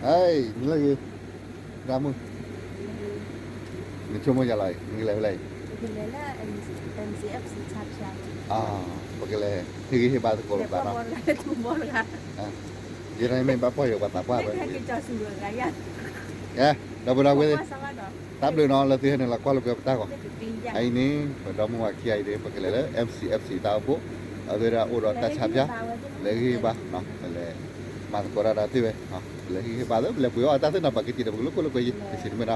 ဟဲ နလၢဂ့ၤ ဒၣ်မုၣ် နဆိကမိၣ်ယၤလီၤအံၤ နကလဲၤဖဲလဲၣ်အံၤ ပကလဲၤဟ့ၣ်ဂံၢ်ဟ့ၣ်ဘါသကိးလိာ်သးနီၤ ယဲဒၣ်မ့ၢ်ဘၣ်ပီၢ်ယိာ်ပှၤသးပှၢ်ဝဲ ကဲ ဒီပုၢ်ဒီဝဲၢ်သ့ၣ် တၢ်ဘျုးနီၤ လၢသုဟဲနုာ်လီၤကွၢ်လိာ်ကွဲပတၢ်ဂီၤ အအံၤန့ၣ် ပဒီမုၢ်ဝၤခံဂၤအံၤဒီး ပကလဲၤလၢ M C F C တၢ်အိၣ်ဖှိၣ် အဝဲဒၣ်အိၣ်ဒီးတၢ်ဆါပၠၣ် လဲၤဂံၢ်ဟ့ၣ်ဘါ ပလဲၤမၤသကိးတၢ်ဒီးသ့ၣ်ဝဲ ပလဲၤဟ့ၣ်ဂံၢ်ဟ့ၣ်ဘါသ့ၣ် ပလဲၤပှ့ၤအီၣ်တၢ်သ့ၣ်နီၤ ပှၤကထံၣ်ဒီး ပကလိာ်ခိၣ်လိာ်ကွဲယံၤ တဆံးတမ့ၢ်နီၤ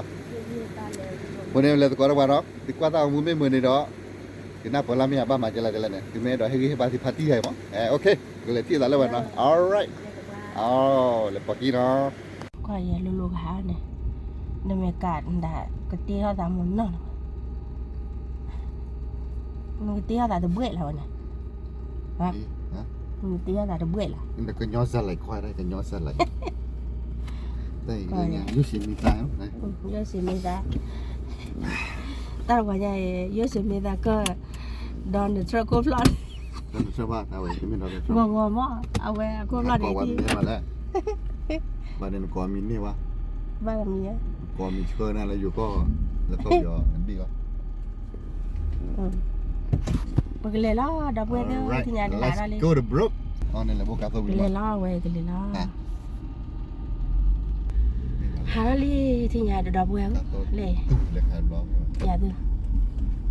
အဃိန့ၣ် လဲၤသကိးဒီးပှၤနီၤ သုကွၢ်တၢ်ဂီၤမူမ့ၢ်မုာ်န့ၣ်ဒီး သုနၢ်ပၢၢ်လၢမ့ၢ်အဘၣ်မၤကဲလဲၣ်တဲလဲၣ်န့ၣ် သုမ့ၢ်အဲၣ်ဒိးဟ့ၣ်ဂံၢ်ဟ့ၣ်ဘါသုဖါတံၢ်ယၤအံၤမး အဲ okay ကလဲၤထံၣ်သးလၢဝဲနီၤ alright အ လဲၤပိာ်ကံနီၤ ကွၢ်ယဲလိၤလိၤကဟါန့ၣ် နမ့ၢ်ကးဒၣ် ကတ့ထီၣ်သးမ့ၢ်နီၤလီၤ နကတ့ထီၣ်သးတဘှဲၣ်လီၤဝဲန့ၣ် နကတ့ထီၣ်သးတဘှဲၣ်လီၤ ကညီဇာတ်လိုက်ခွဲး ကညီဇာတ်လိုက် ရုပ်ရှင်မင်းသား ရုပ်ရှင်မင်းသား တၢ်တပှၤညါ ရုပ်ရှင်မင်းသားက Donald Trump ခိၣ်ဖျီၣ်န့ၣ် ဂီၤဂီၤမး အဝဲအခိၣ်ဖျီၣ်န့ၣ် ဘၣ်န့ၣ်နကိးမံၤန့ၢ်ဝဲ ဘၣ်မံၤ ကိးမံၤဆှၢနၤလၢယိၤကီၢ် လၢကီၢ်ပယီၤနဘံၣ်လီၤ ပကလဲၤလီၤ ဒီပုၢ်ဝဲၢ်သ့ၣ် ထံၣ်ညါတဟးထီၣ်လံ ကလဲၤလီၤဝဲကလဲၤလီၤ ဟးထီၣ်လံ ထံၣ်ညါဒီပုၢ်ဝဲၢ် လဲၤ ယၤသု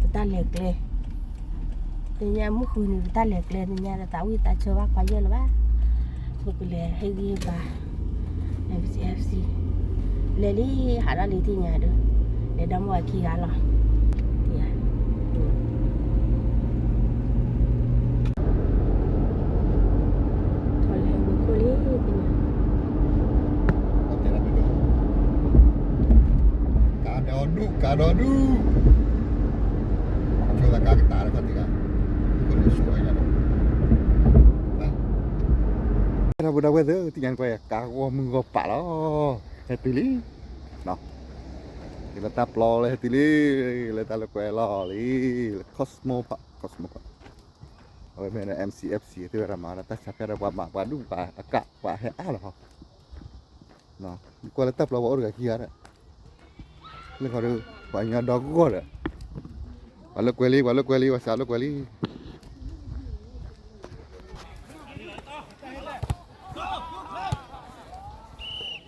ပတၢ်လဲၤကျဲ သ့ၣ်ညါမုၢ်ဃုနံၤ ပတၢ်လဲၤကျဲ သ့ၣ်ညါဒီးသးဝံၣ်သးဆၢဘၣ်ခွါယဲၢ်လၢၤဘၣ် ပကလဲၤဟ့ၣ်ဂံၢ်ဟ့ၣ်ဘါ M C F C လဲၤလံ ဟးထီၣ်လံ ထံၣ်ညါဒီး လဲၤဒီမါဝၤခံဂၤလီၤ ထီၣ်လဲၤဝဲခိၣ်လံ သ့ၣ်ညါ ကါဒီဒူၣ် ကါဒီဒူၣ် ဆိသးကါကတၢၢ်တခီတံၢ်ဂၤ ခိၣ်န့ၣ်ဆိဝဲညါဒီး ဒီပုၢ်ဒီဝဲၢ်သ့ၣ် သ့ၣ်ညါနကွၢ် ကါဂီၢ်မုၢ်ဂီၢ်ပာ်လီၤ ဟဲတုၤလံ လၢတၢ်ပျီလၢဟဲတုၤလံ လၢတၢ်လိာ်ကွဲလီၢ်လံ လၢ Cosmo Park Cosmo Park အဝဲမ့ၢ် M C F C သ့ၣ်ဝဲဒၣ်မၤဒီးတၢ်ဆါပၠၣ်ဒီးပှၤမၤပှၤဒူၣ်ပှၤအကးပှၤဟဲအါလီၤဟီ ကွၢ်လၢတၢ်ပျီပှၤအိၣ်တဂၤခံဂၤဒီး လၢခီဒီး ပှၤကညီဒီဂီၢ်ဒီး ပှၤလိာ်ကွဲလံ ပှၤလိာ်ကွဲလံ ပှၤစးလိာ်ကွဲလံ လ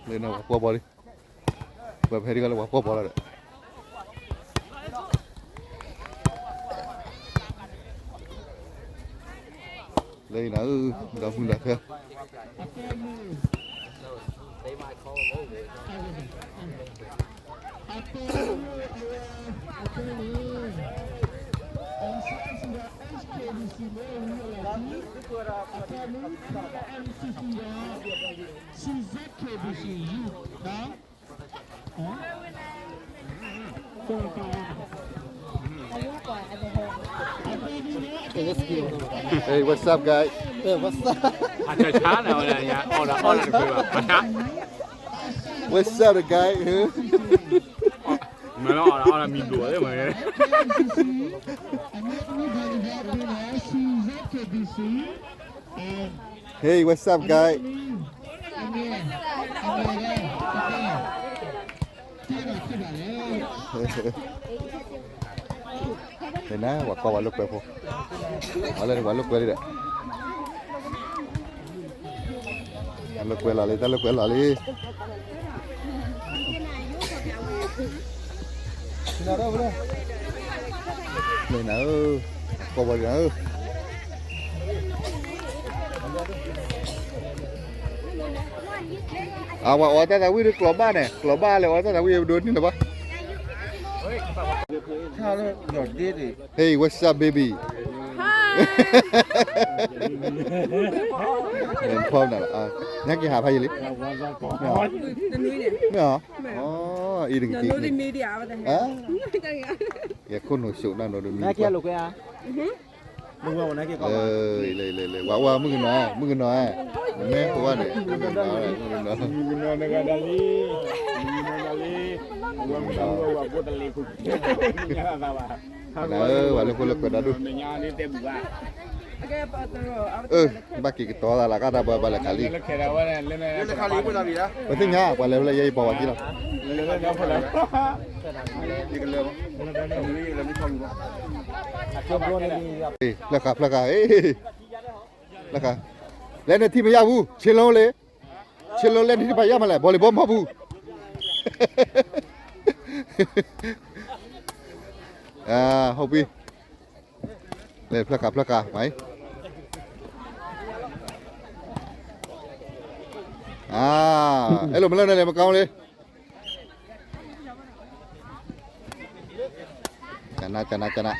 ၢနပှၤပီၢ်ဘီလံ ပှၤဖဲဒံးကီလၢပှၤပီၢ်ဘီလီၤဒီး လၢအံၤနၤဧၢ ဒီမုၢ်ဒီးခဲ Hey, what's up, guy? Hey, what's up? အတၢ်ဆါန့ၣ် အီၣ်ဒီးအီၣ်ဒီးတကွံဘၣ် အတၢ် What's up, the guy? မ့ၢ်လီၤအီၣ်ဒီးအီၣ်ဒီးမံၤဒိၣ်လၢမ့ၢ် Hey, what's up, guy? န့ၣ်နၤ ပှၤကွၢ်ပှၤလိာ်ကွဲဖိ ပှၤလၢပှၤလိာ်ကွဲလံဒီး တၢ်လိာ်ကွဲလီၤလံ တၢ်လိာ်ကွဲလီၤလံ န့ၣ်နၤဧၢ ကွၢ်ပှၤလံနၤဧၢ အဝဲအီၣ်တၢ်သးဝံၣ်ဒီးကျိးဘၣ်န့ၣ် ကျိးဘၣ်လဲၤအီၣ်တၢ်သးဝံၣ်ပဒိးန့ၢ်လၢၤဘၣ် Hey, what's up, baby? Hi. နဖီနၤလီၤ ညါက့ၤဟးဖးယံာ်လံ မ့ၢ်အီၤ အံၤတက့ၤ ယခိၣ်နူာ်ၡိးနၢ်နီၤတမံၤ လၢလၢလၢ ဝဲဝဲမုၣ်ကနီၤ မုၣ်ကနီၤ မ့ၢ်ပဝဲန့ၣ် မုၣ်ကနီၤ မုၣ်ကနီၤ မုၣ်ကနီၤ နၤဧၢ ပှၤလိာ်ခိၣ်လိာ်ကွဲဒီဒူၣ် အၢ, ဘၣ်က့ၤကတီၤသးလၢကတၢ်ဘၣ်ဘၣ်လဲၤခးလံ, ပသ့ၣ်ညါ ပှၤလဲၤဖဲလဲၣ် ယဲယပီၤဝဲက့ၤလီၤ, ဖျၢၣ်ဃာ် ဖျၢၣ်ဃာ်, ဖျၢၣ်ဃာ်, လဲန့ၣ်ထံၣ်မ့ၢ်ယၢ်ဘူး, ဆ့လိလဲ ဆ့လိလဲန့ၣ်ထံၣ်တဖၣ်ယၢ်မးလဲၣ်, ဘီလံၤဘီမီပူၤ, ဟုတ်ပြီ, လဲၤဖျၢၣ်ဃာ် ဖျၢၣ်ဃာ်, အဲၣ်လိာ်မ့ၢ်လၢန့ၣ်လဲၤမ့ၢ်ကီလံ ကနၣ် ကနၣ် ကနၣ်,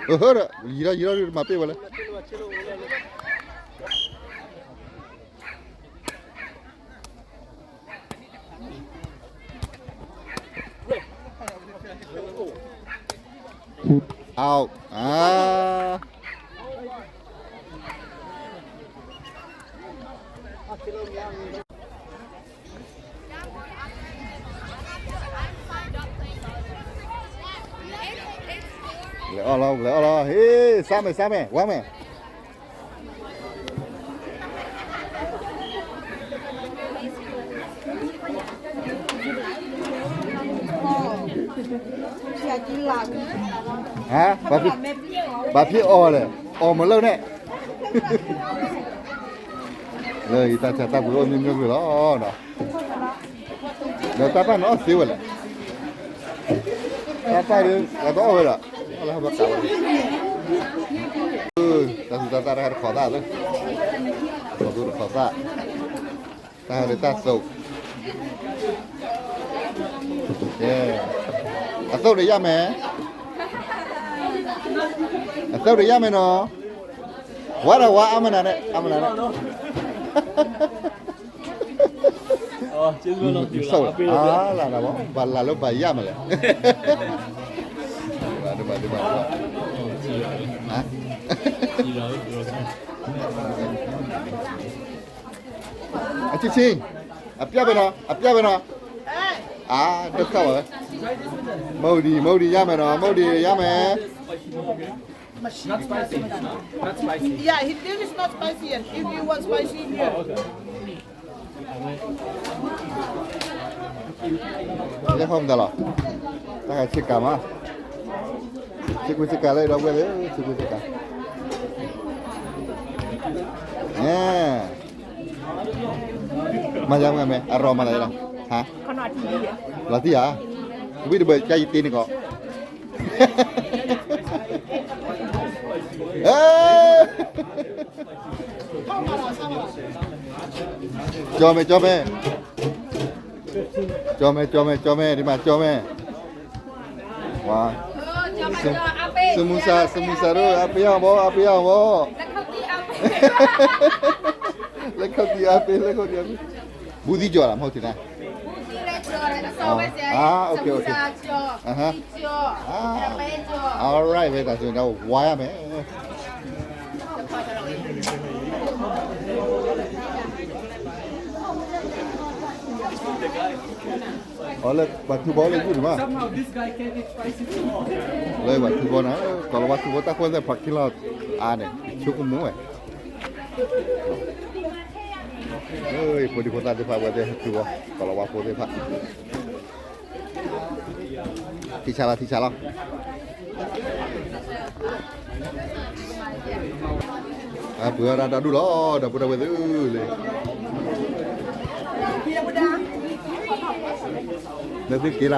အဟၢဒီး ယံၤထီၣ် ယံၤထီၣ်ဒုး တမၤပ့ၢ်ဝဲလဲၣ်, အါ လဲၤအီၣ်လီၤ လဲၤအီၣ်လီၤ ဟ့ၣ် စါမဲာ် စါမဲာ် ဝါမဲာ် ဟါ ဘၣ်ဖဲအီၣ်လဲၣ် အီၣ်မ့ၢ်လၢန့ၣ် လၢယတၢ်ဆါတၢ်ပှ့ၤအိၣ်မ့ၢ်မ့ၢ်လီၤနီၤ ဒီးတၢ်ပၢ်န့ၣ်အီၣ်သ့ဝဲလဲၣ် တၢ်ပၢ်ဒီး အတအီၣ်ဝဲဒီး အီၣ်လၢဟဲဘၣ်ကးဝဲ တၢ်သူတၢ်သၣ်တၢ်တခီသၣ်သ့ တၢ်သူတခီသၣ် တၢ်ဟဲလၢတၢ်သိး အသိးဒီးယၢ်မဲာ် အသိးဒီးယၢ်မဲာ်နီၤ ဝါဒီးဝါအါမနုၤန့ၣ် အါမနုၤန့ၣ် အါလၢဘၣ်လၢဘၣ်ယၢ်မးလဲၣ် အချင်းချင်း အပျဲၢ်ပဲနော် အပျဲၢ်ပဲနော် အာ ဒုက္ခပါပဲ မုတ်ဒီ မုတ်ဒီရမယ်နော် မုတ်ဒီရမယ် Not spicy. Not spicy. Yeah, he, this is not spicy yet. If you want spicy, here. လဲၤဟီမတၤလီၤ တၢ်ဂၤဆ့ကၤမး ဆ့ကူဆ့ကၤလၢဒီပုၢ်ဝဲၢ်လၢ ဆ့ကူဆ့ကၤ မၤယၤမ့ၢ် အရီမၤလၢလီၤ ဟါ လီၤတံၢ်ဧါ ဝံၣ်တဘၣ်ကါယတ့န့ၣ်ကီး ကၠီမဲာ် ကၠီမဲာ် ကၠီမဲာ် ကၠီမဲာ် ကၠီမဲာ် ဒ်မး ကၠီမဲာ် ဝါ စမူစါ စမူစါတို့ အပျဲၢ်ဘီ အပျဲၢ်ဘီ လက်ခုပ်တီးအားပေး လက်ခုပ်တီးအားပေး ဘူးသီးကြော်လား မဟုတ်ထင်လား ဘူးသီးလည်းကြော်တယ် အစော်ပဲဆရာကြီး အာ okay okay စမူစါကြော် အာ သီးကြော် အာ အပဲကြော် alright ပဲ ဒါဆိုရင်တော့ ဝါရမယ် အီၤလၢပှၤထူဘီလၢယုၢ်န့ၣ်ဘၣ် လၢပှၤထူဘီနၤ ကီၤလၤဝါထူဘီတၢ်ဃိသဲး parking lot အါန့ၣ် ဆိကမိၣ်ဝဲ ဖိဒံဖိသၣ်သ့ၣ်တဖၣ် ဝဲသ့ၣ်ထူဘီ ကီၤလၤဝါဖိသ့ၣ်တဖၣ် ထံဆါလီၤ ထံဆါလီၤ အပှ့ၤအီၣ်တၢ်ဒူၣ်လီၤ ဒီပုၢ်ဒီဝဲၢ်သ့ၣ်လံ လၢသုက့ၤလ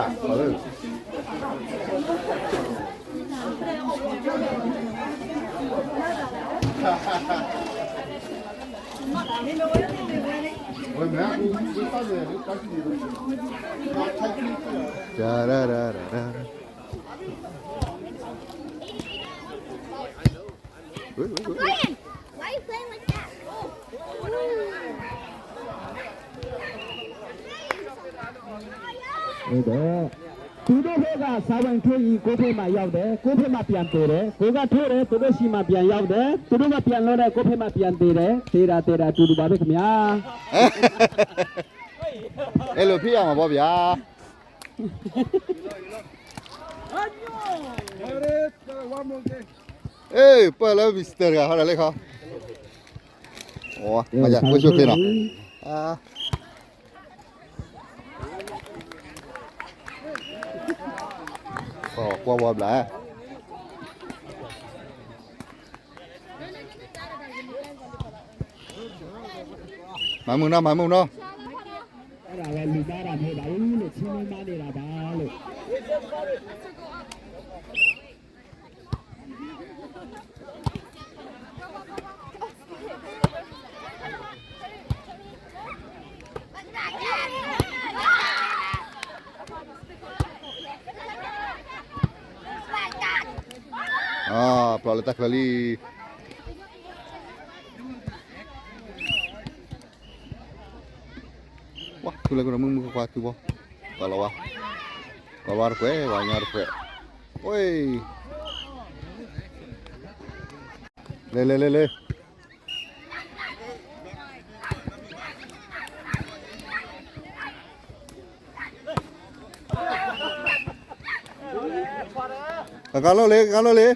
ၢ Ryan, why are you playing like that? ဒီး သူတို့ဘက်က စာဝင်ထိုးရင် ကိုယ့်ဘက်မှာရောက်တယ်၊ ကိုယ့်ဘက်မှာ ပြန်သေတယ်။ ကိုယ်ကထိုးတယ်၊ သူတို့ဆီမှာ ပြန်ရောက်တယ်။ သူတို့က ပြန်လို့တယ်၊ ကိုယ့်ဘက်မှာ ပြန်သေတယ်။ သေတာ သေတာ အတူတူပါပဲခင်ဗျာ။ အဲလိုဖြစ်ရမှာပေါ့ဗျာ။ အ့ ပၢၢ်လၢ Mister တဂၤ ဟီဒၣ်လဲၣ်ခီ, အိၣ် မၤယၤ ဝဲၢ်ဆိၣ်ချ့နီၤ, ကွၢ်ဝဲဘျး မၤမုာ်နီၤ မၤမုာ်နီၤ, အဲဒါဝဲလူသားတာမဟုတ်ပါဘူးလို့ ထူးမင်းမန်းနေတာပါလို့ ပျီလၢတၢ်ချၢလံ, ဝါ ထူလၢကဒီးမုၢ်မုၢ်ခွါခွါထူဘီ, ကီၤလီၤဝါ, ကီၤလီၤဝါတခွဲး ဝါညီတခွဲး, ဝဲ, လဲၤလဲၤလဲၤလဲၤ ကကၤလိၣ်လံ ကကၤလိၣ်လံ,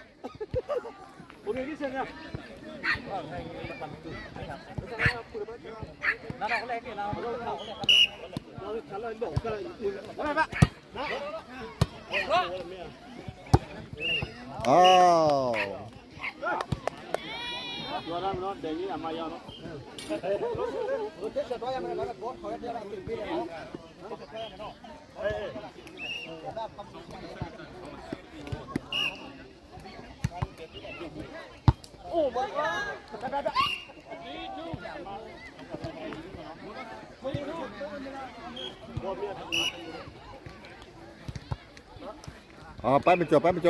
အၢ ပၢ်မ့ၢ်ကၠီ ပၢ်မ့ၢ်ကၠီ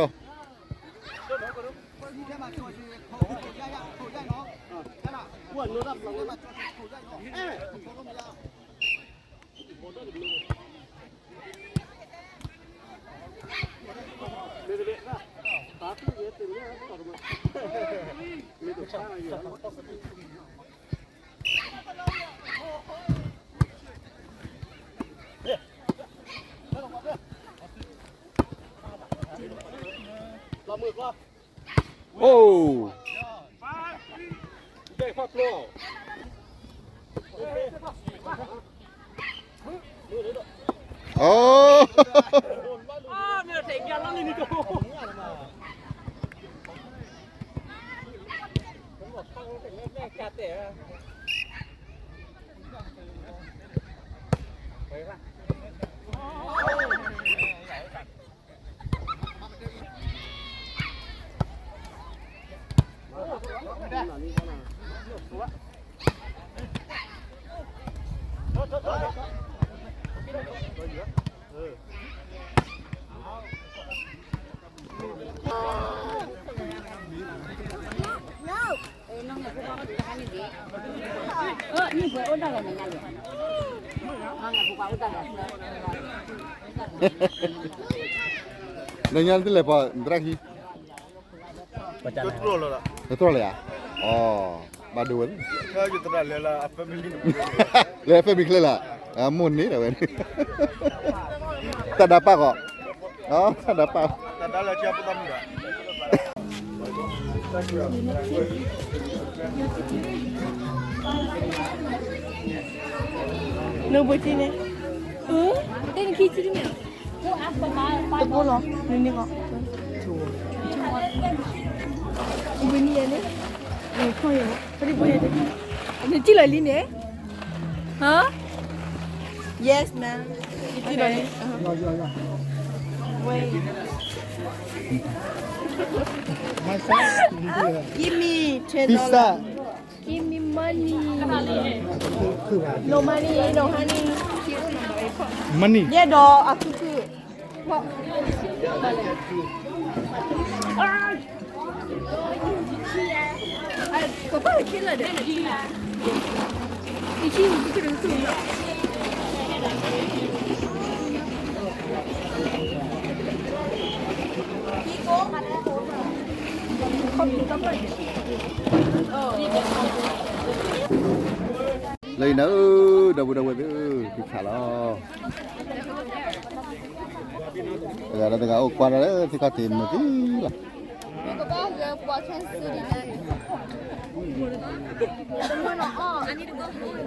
အိၣ် အိၣ် နညါတလဲၤပှၤသရၣ်ခံ တတြီၢ်လၢၤ, တတြီၢ်လၢၤဧါ, အီ, ဘၣ်ဒိဝဲ, လဲၤ family ချၢလၢၤ, မိၢ်န့ၣ်ဒၣ်ဝဲန့ၣ်, တၢ်ဒါပၢ်ကီး, တၢ်ဒါပၢ်, နဘိးကံန့ၣ်, တဘိလီၤ, နန့ၢ်ကီး, ဝံၤနံၤယဲန့ၣ်, နကံၣ်လီၤလံန့ၣ်, ဟါ, yes ma'am, နကံၣ်လီၤလံ, wait, give me ten dollar. Give me money. No money, no honey. Money. ယဲဒီးအခုခု, ကဘၣ်က့ၤလၢဒီး, ခီၣ်ဖံးကီၢ်ပၢၢ်န့ၣ်, လၢအံၤနၤဧၢ, ဒီပုၢ်ဒီဝဲၢ်သ့ၣ်ဧၢ, ထံဆးလီၤ. တဂၤဒီးတဂၤအိၣ်ကွၢ်ဒီးလၢထံခီၣ်ထံးမုာ်သံလီၤ. လၢအံၤနၤဧၢ, ဒီပုၢ်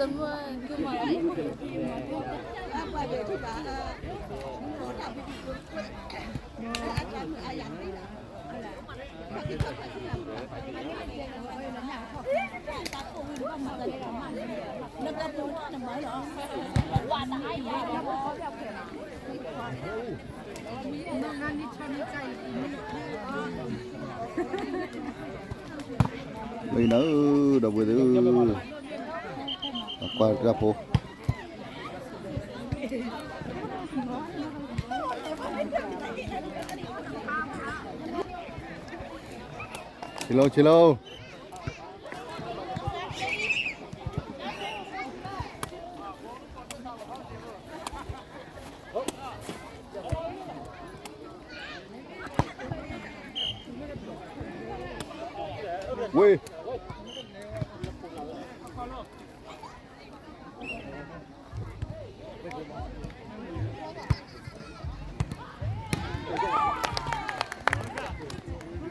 ဝဲၢ်သ့ၣ်ဧၢ, ကွၢ်တၢ်ဖိ ဆ့လိၤ ဆ့လိၤ. ဝ့ၢ်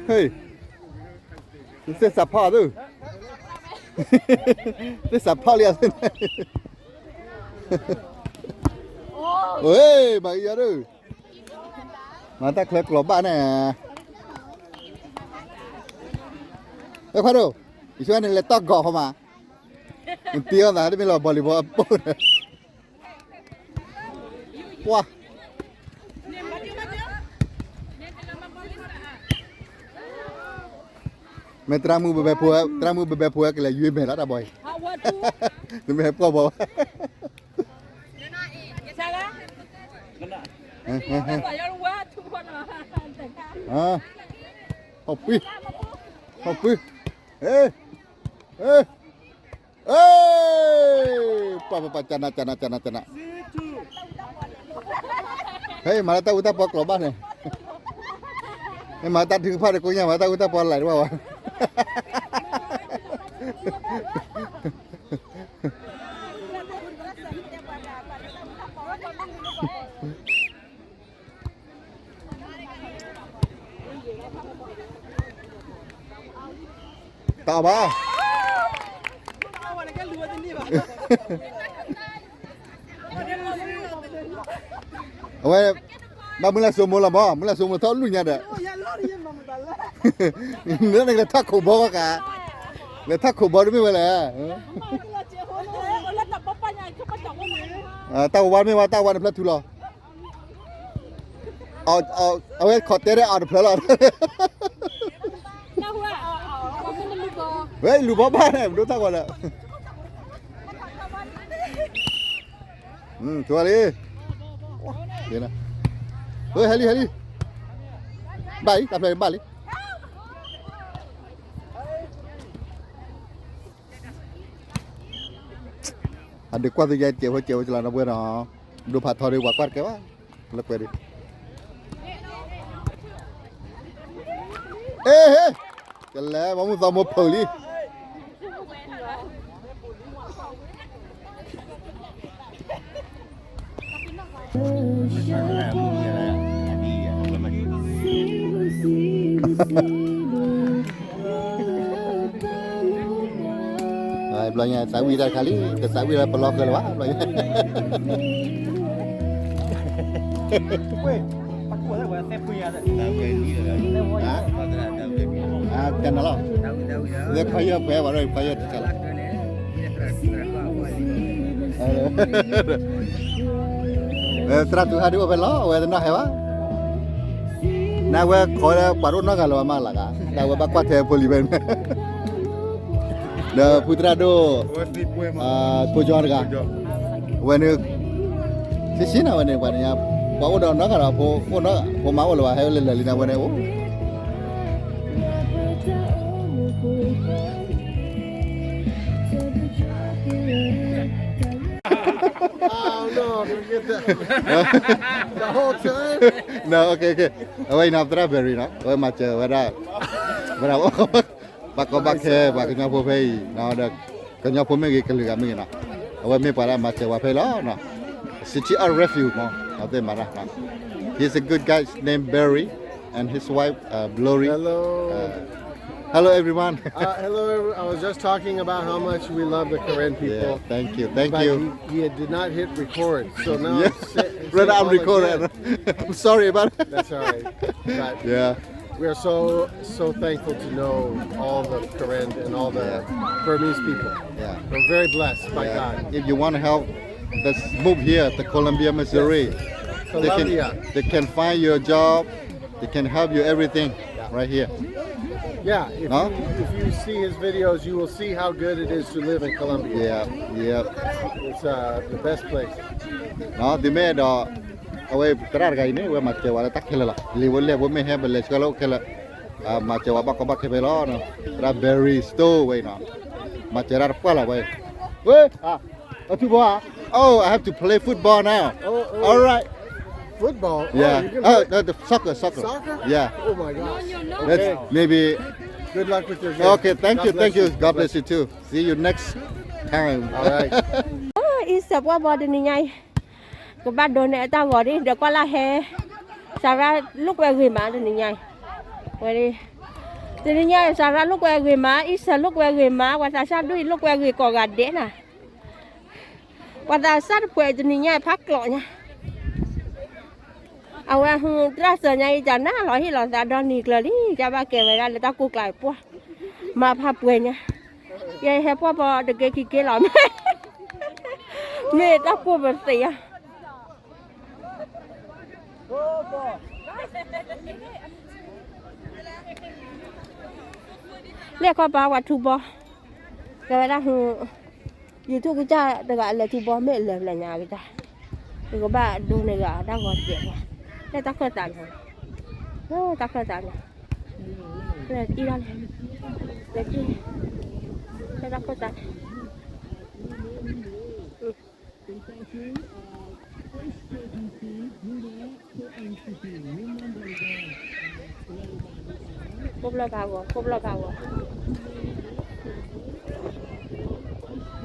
ဟ့ၣ်, သ့ၣ်စးဖီၣ်သု, သ့ၣ်စးဖီၣ်လံအသုန့ၣ်, ဝ့ၢ် မၤအံၤယၤဒုး, မၤတၢ်ချၢကျိးဘၣ်န့ၣ်, အဲခွါဒိၣ်, ယဆိန့ၣ်လဲၤတီၢ်ဂီၤဃီမး, နတံၤအီၣ်သးတမ့ၢ်လီၤ volleyball အပိၢ်န့ၣ် ပှၤ မ့ၢ်သရၣ်မုၣ်ဘဲဘဲဖိ, သရၣ်မုၣ်ဘဲဘဲဖိကလဲၤယွ့မဲာ်လီၤတၢ်ဘီအံၤ, တမ့ၢ်ပှၢ်ဘီဘၣ်, ဟီၣ်ပှံ, ဟီၣ်ပှံ, ဟ့ၣ်, ဟ့ၣ် ပှၤပှၤပှၤ ကနး ကနး ကနး ကနး, ဟဲမၤလၢတၢ်အူတၢ်ပီကျိးဘၣ်န့ၣ်, မ့ၢ်မၤတၢ်ထုကဖၣ်တကိးညါ မၤတၢ်အူတၢ်ပီလၢ်တဘၣ်ဝဲ, တၢ်အီၣ်ဘၣ်, အဝဲ, ဘၣ်မုၢ်လၢ်စိမိၤလီၤမး မုၢ်လၢ်စိမိၤထီၣ်လူၢ်ညါဒီး, မ့ၢ်နကလဲၤထီၣ်ခိးဘီဝဲကါ, လဲၤထီၣ်ခိးဘီတမ့ၢ်ဝဲလဲၣ်, တၢ်ဝါမ့ၢ်ဝဲ တၢ်ဝါန့ၣ်ဖျၢၣ်ထူလီၤ အဝဲခိးတဲဒၣ်အီၤတဖျၢၣ်လီၤ, ဝဲလူၤဘီဘၣ်န့ၣ် ပဒိၣ်တၢ်ဂီၤဒီး, ထူလံ, ဟဲလံ ဟဲလံ, ဘၣ်လံ တၢ်ဖျၢၣ်ဘၣ်လံ, အဒုးကွၢ်သ့ၣ်ယဲၢ်ကဲးဝဲကဲးဝဲကလီၤနီၤပှဲၤနီၤ, ဒိဖးထီဒုးပှၤကွၢ်တကဲဘၣ်, လၢကွဲးဒုး, အ့ဟ့, ကလဲၤမၤမုၢ်သီမိၢ်ဖုးလံ ဘျီညါသးဝံၣ်တၢ်တခါလံ, တသးဝံၣ်လၢပလီၢ်ဃၢလၢၤဘၣ်, ဘျီညါ, တနၤလီၤ, လၢခွါယၢ်ပှဲၤဝဲဒီးခွါယၢ်တခါလီၤ. သရၣ်တူၢ်ဟးဒုးအိၣ်ဖဲလီၤ အဝဲတနီၣ်ဟဲဘၣ်, နဝဲခိးဝဲဒၣ်ပှၤတအိၣ်နီတဂၤလၢၤဘၣ်မးလၢ်ဂၤ, ဒီးအဝဲဘၣ်ကွၢ်ထဲဖိလံၤဖဲန့ၣ်, ဒီးဖုသရၣ်ဒိၣ်, ဖိကၠီတဂၤ, အဝဲန့ၣ်, ဆံးဆံးနၤဝဲန့ၣ် ပှၤတညါ, ပှၤအိၣ်ဒီးနီတဂၤဒီး ဖိမါအိၣ်လၢၤဘၣ် ဟဲဝဲလၢလၢာ်လံနၤဝဲန့ၣ်အိၣ် အဝဲအံၤနီၤ သရၣ်ဘဲၤရံၤနီၤ အဝဲမၤစၢၤဝဲဒၣ်, ဝဲဒၣ်, ဘၣ်ကီဘၣ်ခဲ ပှၤကညီဖိဖဲအံၤနီၤဒီး, ကညီဖိမ့ၢ်ဂ့ၤ ကလုာ်ဂၤမ့ၢ်ဂ့ၤနီၤ, အဝဲမ့ၢ်ပှၤလၢမၤစၢၤဝဲဖဲလီၤနီၤ, City of Refuge မ့ၢ် အဝဲသ့ၣ်မၤတၢ်နီၤ, he's a good guy named Barry and his wife uh, Blori. Hello. Uh, hello everyone. Uh, hello, everyone. I was just talking about how much we love the Karen people. Yeah, thank you, thank you. But he, he did not hit record, so now it's, it's Brother, I'm recording. I'm sorry about it. That's all right. But yeah. We are so, so thankful to know all the Karen and all the Burmese people. Yeah. We're very blessed by God. If you want to help, just move here to Columbia, Missouri. Yes. Columbia. They can, they can find you a job. They can help you everything right here. Yeah, if you, if you see his videos, you will see how good it is to live in Columbia. Yeah, yeah. It's uh, the best place. ဒ်မ့ၢ်ဒီး အဝဲသရၣ်တဂၤအံၤန့ၣ် အဝဲမၤစၢၤဝဲလၢတၢ်ခဲလၢာ်လီၤ, လံာ်ဝဲလဲၣ်ဝဲမ့ၢ်ဟဲ ပလဲၤဆှၢလၢအိၣ်ခဲလၢာ်, မၤစၢၤဝဲဘၣ်ကီဘၣ်ခဲဖဲလီၤ, သရၣ် Barry Stowell ဝဲအံၤနီၤ, မၤစၢၤတၢ်တပှၢ်လီၤဝဲ, ဝဲ, အထူဘီဧါ, oh, I have to play football now. All right. Football? Yeah. Oh, the soccer, soccer. Soccer? Yeah. Oh my gosh. Maybe. Good luck with your game. Okay, thank you, thank you. God bless you too. See you next time. All right. အံၤစဲးပှၢ်ဘီတနံၤညါအံၤ ကဘၣ်ဒိးန့ၢ်အတၢ်ဂီၤဒ် ဒီးကွၢ်လၢဟဲ, စၤရါလိာ်ကွဲဂ့ၤမးတနံၤညါအံၤ, ဝဲ, တနံၤညါအံၤ စၤရါလိာ်ကွဲဂ့ၤမး, အံၤစဲးလိာ်ကွဲဂ့ၤမး, ပှၤသးစၢ်ဒိၣ်အံၤ လိာ်ကွဲဂ့ၤကိးဂၤဒဲးနၤ, ပှၤသးစၢ်တဖှဲးတနံၤညါအံၤ ဖးကျိးညါ အဝဲဟူသရၣ်စၢၤညါအံၤ ကနၣ်လီၤဟ့ၣ်လီၤသးဒီနံၤကျၢၤလံ, ကဘၣ်ကဲဝဲဒၣ်လၢတၢ်ကိၢ်ကျါအံၤပှၢ်, မၤဖးပှဲၤညါ, ယဟဲပှၢ်ပီတက့ခံက့လီၤ, မ့ၢ်တၢ်ကိၢ်ပသ့ဧါ, လဲၤခီပၤဝဲထူဘီ, ကဲဝဲဒၣ်ဟူ YouTube ကစၢ်တဂၤလဲၤထူဘီ မ့ၢ်အလဲၤဖျဲၣ်ညါကစၢ်, ယကဘၣ်ဒိးန့ၢ်ဂၤတၢ်ဂီၤတကဲး, လၢတၢ်ခၢၣ်သးန့ၣ်, တၢ်ခၢၣ်သးန့ၣ်, လၢတံၢ်ဒၣ်န့ၣ်, လၢတံၢ်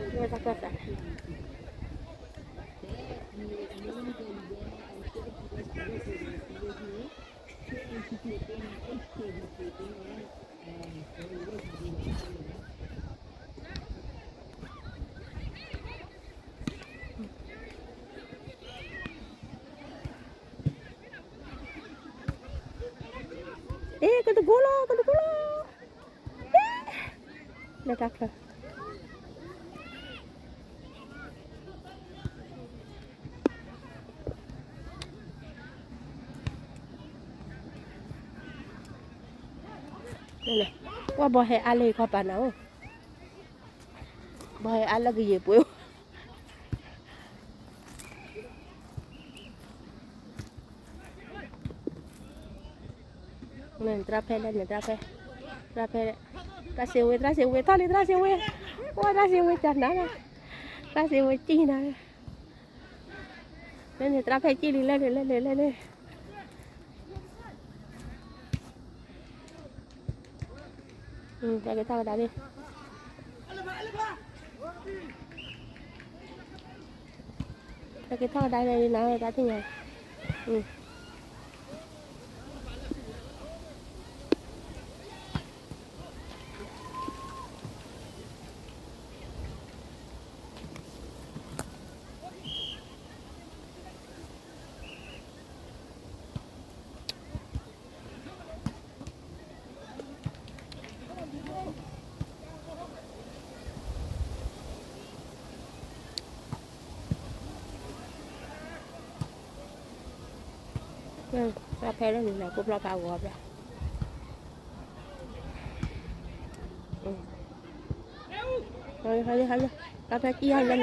န့ၣ်, လၢတၢ်ခၢၣ်သးန့ၣ် ကိးဘျီဖးဂီၤ, ကိးဘျီဖးဂီၤ, တၢ်ခၢၣ်သးန့ၣ် အ့ ကတကိလီၤ ကတကိလီၤ, လၢတၢ်ချၢ, ပှၤဘီဟဲအါလၢခီပၤနၤအိၣ်, ဘီဟဲအါလၢကယံာ်ပှ့ၤအိၣ် သရၣ်ဖဲလဲၣ်န့ၣ် သရၣ်ဖဲ, သရၣ်ဖဲ, သရၣ်စ့ဝ့, သရၣ်စ့ဝ့, ထီၣ်လံ သရၣ်စ့ဝ့, အိၣ် သရၣ်စ့ဝ့ ကနၤလီၤ, သရၣ်စ့ဝ့ ကံၣ်နၤလီၤ, လဲၣ်န့ၣ် သရၣ်ဖဲကံၣ်လံ လဲၣ်န့ၣ် လဲၣ်န့ၣ် လဲၣ်န့ၣ် တၢ်က့ၤထီၣ်ကဒါလံ, တၢ်က့ၤထီၣ်ကဒါလံနၤ တၢ်သ့ၣ်ညါ, သရၣ်ဖဲလၢနၤ ကိးဘျီဖးဂီၤဘျီ, ဟါလၢ ဟါလၢ သရၣ်ဖဲကံၣ်ဟါလၢန့ၣ်,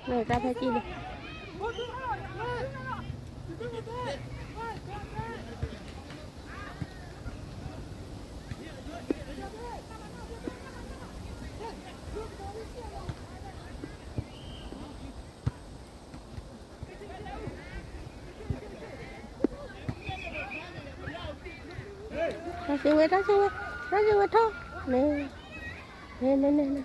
သရၣ်ဖဲကံၣ်လံ တၢ်စ့ဝ့ တၢ်စ့ဝ့ တၢ်စ့ဝ့ထီၣ်, န့ၣ် န့ၣ် န့ၣ် န့ၣ်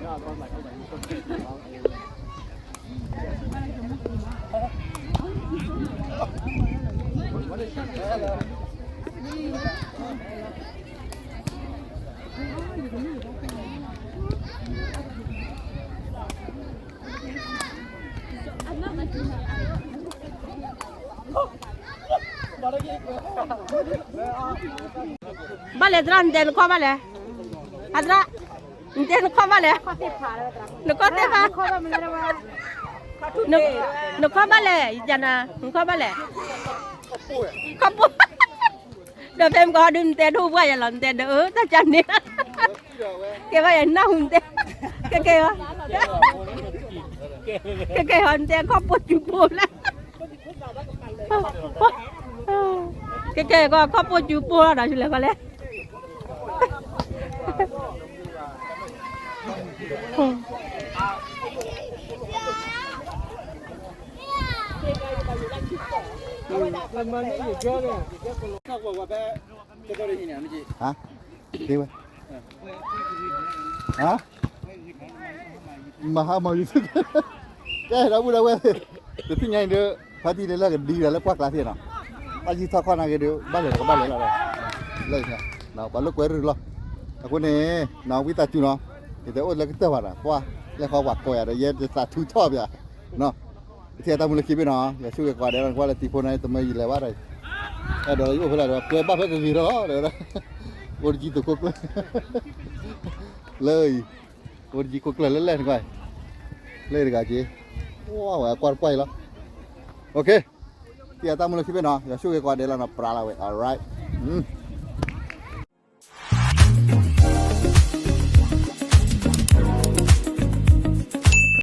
ဘၣ်လဲၣ်သရၣ် နတဲနခီၣ်ဘၣ်လဲၣ်, အသရၣ်, နတဲနခီၣ်ဘၣ်လဲၣ်, နခီၣ်သ့ၣ်ဖး, နခီၣ်ဘၣ်လဲၣ်, ယနၤ, နခီၣ်ဘၣ်လဲၣ်, ခီၣ်ပိၢ်, ဒီးဖဲမကီၢ်ဒုး နတဲဒိၣ်ပှၢ်ယၤလီၤ နတဲဒၣ်အၢ တၢ်ကန့ၣ်, ကဲဘၣ်ယနၢ်ဟူနတဲ, ကဲကဲ, ကဲကဲဟီ နတဲခီၣ်ပိၢ်စုပိၢ်လၢ ကဲကဲကီၢ် ခီၣ်ပိၢ်စုပိၢ်လီၤဒီး ဆူလဲၣ်ကီၢ်လဲၣ်, ဟါ, ဒ်ဝဲ, ဟါ, မၤဟါမၤယုၤ, ကဲဒီပုၢ်ဒီဝဲၢ်, တသ့ၣ်ညါအံၤဒီး ဖါတံၢ်လၢလၢကဒံဒီးလၢပှၢ်ကျါသ့ၣ်နီၤ, ဘၣ်ယံၤထီၣ်ခီၣ်နာ်က့ၤဒီး ဘၣ်လဲၤဒီးကဘၣ်လဲၤလီၤ, လၢ, ပှၤလိာ်ကွဲရူၢ်လီၤ, အဃိန့ၣ်, နီၤ ဝံသးစူၤနီၤ, ယတအိၣ်လၢကတၢၢ်ဘၣ်ဒီး ပှၢ်, လဲၤဃီပှၤကိးယၤဒီး ယဲတသးထူထီၣ်ပၠး, နီၤ, တထံၣ်အတၢ်မူလၢခံဘ့ၣ်နီၤ, ယွၤဆိၣ်ဂ့ၤကိးဂၤဒဲးလီၤ ကွၢ်လၢတံၤဖိန့ၣ် တမၢယံၤလဲၤဘၣ်ဒီး, အဲၣ်ဒိးလၢယအိၣ်ဖဲလဲၣ်ဒီး ကွဲဘၣ်ဖဲကဂ့ၤထီၣ်လီၤ, အိၣ်တကံသိးခိၣ်ကျၢၢ်, လၢအံၤ, အိၣ်တကံခိၣ်ကျၢၢ်လၢလဲၣ်နကွၢ်, လၢတဂၤက့ၤ, ဝဲကွၢ်တပှၢ်အံၤလီၤ, OK, တထံၣ်အတၢ်မူလၢခံဘ့ၣ်နီၤ, ယွၤဆိၣ်ဂ့ၤကိးဂၤဒဲးလီၤနီၤ, ပြးလီၤဝဲ, alright,